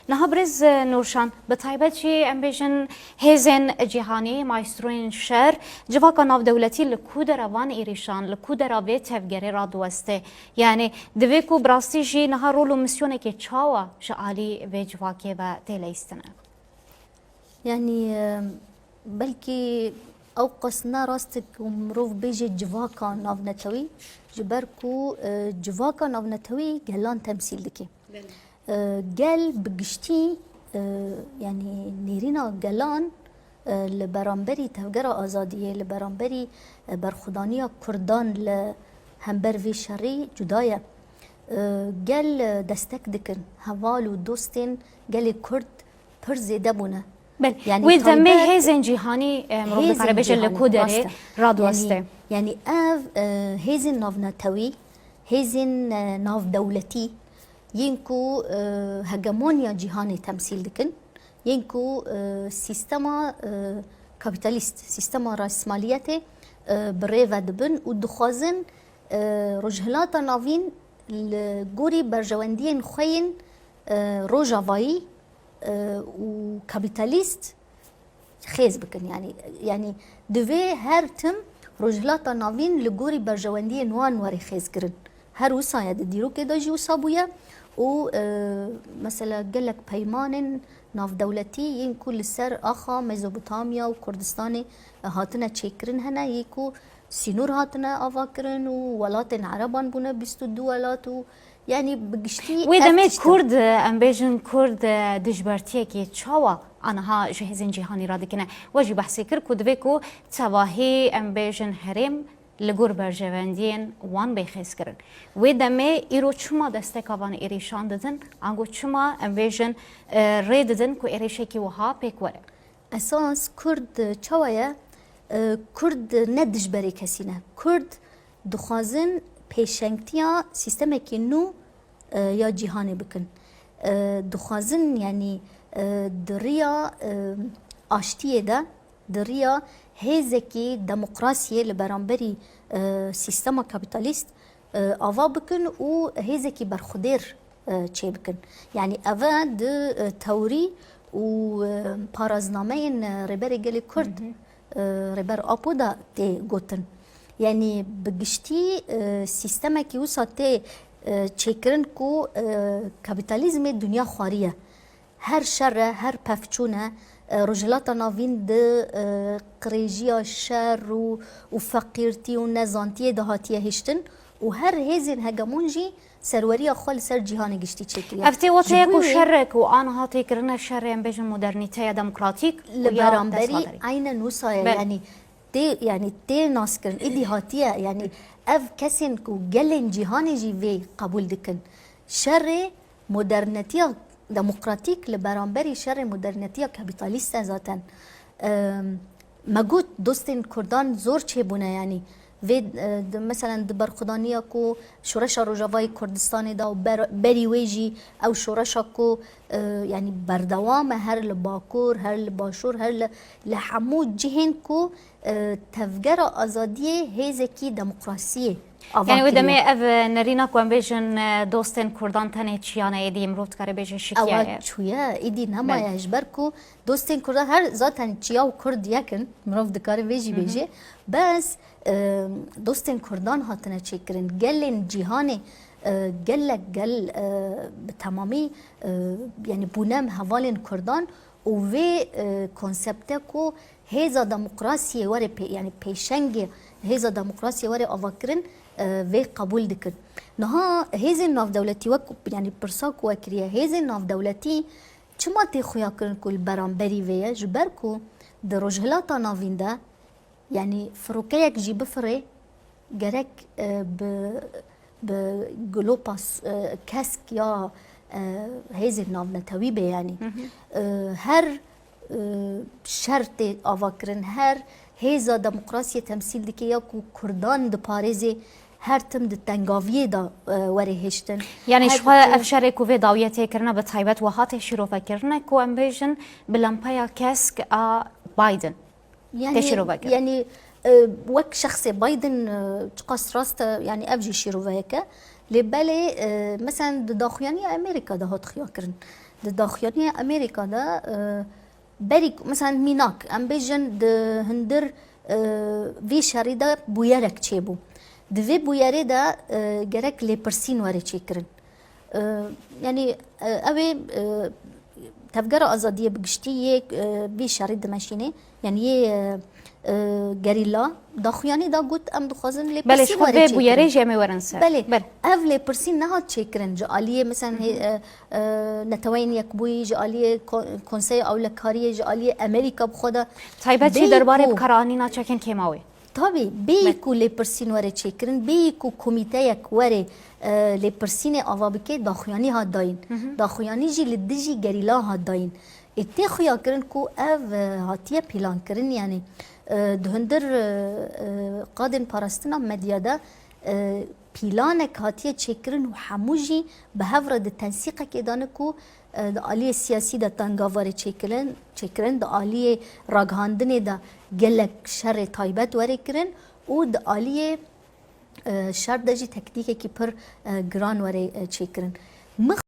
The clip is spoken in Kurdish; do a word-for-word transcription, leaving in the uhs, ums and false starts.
Niha birêz, e, Nûrşan, bi taybet jî em bêjin hêzên cîhanî, maestroyên şer, civaka navdewletî li ku dera van êrîşan, li ku dera vê tevgerê radiweste? Yanî divê ku bi rastî jî niha rol û misyonekê çawa ji alî vê civakê ve tê leyîstine? Yanî, e, belkî ew qas ne rast e ku mirov bêje civaka navnetewî, ji ber ku, e, civaka navnetewî gelan temsîl dike. E, gel bi giştî, e, yanî nêrîna gelan, e, li beramberî tevgera azadiyê, li beramberî, e, berxwedaniya Kurdan li hember vê şerî cuda ye. E, gel, e, destek dikin. Heval û dostên gelê Kurd pir zêde bûne. Belê. Yanî Wê demê taybet hêzên cîhanî, e, mirov hêzên dikare bêje li cîhanî, ku derê rast e. radiweste? Yanî, yanî ev, e, hêzên navnetewî, hêzên, e, navdewletî, yên ku, e, hegemoniya cîhanê temsîl dikin, yên ku, e, sîstema, e, kapîtalîst, sîstema rasmaliyetê, e, bi rê ve dibin û dixwazin, e, Rojhilata Navîn li gorî berjewendiyên xwe yên, e, rojavayî, e, û kapîtalîst xêz bikin. Yanî, yanî divê her tim Rojhilata Navîn li gorî berjewendiyên wan were xêzkirin. Her wisa ye, di dîrokê de jî wisa bûye û, e, mesela gelek peymanên navdewletî yên ku li ser axa Mezopotamya û Kurdistanê, e, hatine çêkirin hene, yê ku sînor hatine avakirin û welatên Ereban bûne bîst û du welat û, yanî bi giştî Wê ev demê tişt e. Kurd, em bêjin Kurd, dijbertiyekê çawa aniha ji hêzên cîhanî re dikine? We jî behsê kir ku divê ku tevahî, em bêjin, herêm li gor berjewendiyên wan bê xêzkirin. Wê demê îro çima desteka van êrîşan didin? Ango çima, em bêjin, e, rê didin ku êrîşekî wiha pêk were? Esas Kurd çawa ye? E, Kurd ne dijberê kesî ne. Kurd dixwazin pêşengtiya sîstemekî nû, e, ya cîhanê bikin. E, dixwazin, yanî, e, di riya, e, aştiyê de, di riya hêzekî demokrasiyê li beramberî, e, sîstema kapîtalîst, e, ava bikin û hêzekî berxwedêr, e, çêbikin. Yanî eve di, e, tewrî û, e, paraznameyên, e, Rêberê Gelê Kurd, Hı hı. e, Rêber Apo de tê gotin. Yanî bi giştî, e, sîstemekî wisa tê, e, çêkirin ku, e, kapîtalîzmê dinya xwariye. Her şer e, her pevçûn e, e, Rojhilata Navîn di, e, qirêjiya şer û, û feqîrtî û nezantiyê de hatiye hiştin û her hêzên hegemon jî serweriya xwe li ser cîhanê giştî çêkiriye. Ev tê wateye ku şerek û aniha tê kirine şerê, em bêjin, modernîteya demokratîk û ya desthilatdarî. Li beramberî eynen wisa ye. Belê. Yanî tê, yanî tê naskirin. Îdî hatiye, yanî ev kesên ku gelên cîhanê jî vê qebûl dikin. Şerê modernetiya demokratîk li beramberî şerê modernetiya kapîtalîst e zaten. Em, me got dostên Kurdan zor çêbûne, yanî vê, e, di, meselen di berxwedaniya ku Şoreşa Rojavayê Kurdistanê de û ber-, berî wê jî ew şoreşa ku, e, yanî berdewam e her li Bakur, her li Başûr, her li, li hemû cihên ku, e, tevgera azadiyê hêzekî demokrasiyê ava kiriye. Yanî wê demê ev, e, nerîna ku em bêjin, e, dostên Kurdan tenê çiyane, êdî mirov dikare bêje şikiyaye. Ewa çûye, êdî nemaye. Belê. Ji ber ku dostên Kurdan her zaten çiya û Kurd yek in, mirov dikare vê jî Hı hı. bêje. Bes, e, dostên Kurdan hatine çêkirin. Gelên cîhanê, e, gelek gel, e, bi temamî, e, yanî bûne em hevalên Kurdan û vê, e, konsepte ku hêza demokrasiyê were pê-, yanî pêşengê hêza demokrasiyê were avakirin, e, vê qebûl dikin. Niha hêzên navdewletî wek, yanî pirsa ku we kiriye, hêzên navdewletî çima tê xuyakirin ku li beramberî vê ye? Ji ber ku di Rojhilata Navîn de, yanî firokeyek jî bifire, gerek, e, bi, bi glopa s-, e, kesk ya, e, hêzên navnetewî bê, yanî. Hı hı. E, her, e, şer tê avakirin, her hêza demokrasiyê temsîl dike ya ku Kurdan diparêzê, her tim di tengaviyê de, e, were hêştin. Yanî Her ji xwe tim ev şerê ku vê dawiyê tê kirine, bi taybet wiha tê şîrovekirine ku em bêjin bi lempeya kesk a Biden. Yanî, tê şîrove kirin. Yanî, e, wek şexsê Biden, e, çiqas rast e, yanî ev jî şîroveyek e. Lê belê, e, meselen di daxuyaniya Amerîka de hat xuyakirin. Di daxuyaniya Amerîka de, e, berî, mesela mînak, em bêjin di hundir, e, vê şerî de bûyerek çêbû. Di vê bûyerê de, e, gerek lêpirsîn were çêkirin. E, yanî, e, ew ê, e, Tevgera Azadiyê bi giştî yê, e, vê şerî dimeşînê, yanî yê, e, e, gerîla, daxuyanî da got, em dixwazin lêpirsîn were çêkirin. Belê, ji xwe vê bûyerê jî em ê werin ser. Belê, ev lêpirsîn nehat çêkirin ji aliyê, mesela, hê, e, e, Neteweyên Yekbûyî, ji aliyê Ko-, Konseya Ewlekariyê, ji aliyê Amerîka bi xwe de. Taybet jî derbarê bikaranîna çekên kêmawê. Tabî, bêyî ku lêpirsîn were çêkirin, bêyî ku komîteyek were, e, lêpirsînê ava bike, daxuyanî hat dayîn. Daxuyanî jî li dijî gerîla hat dayîn. Ê tê xuya kirin ku ev, e, hatiye pîlankirin, yanî, e, di hundir, e, e, qadên parastina medya de, e, pîlanek hatiye çêkirin û hemû jî bi hev re di tensîqekê de ne ku, e, di aliyê siyasî de tengavarê çêkirin, çêkirin, di aliyê ragihandinê de gelek şerê taybet were kirin û di aliyê, e, şer de jî tektîkekî pir, e, giran were, e, çêkirin. Mix-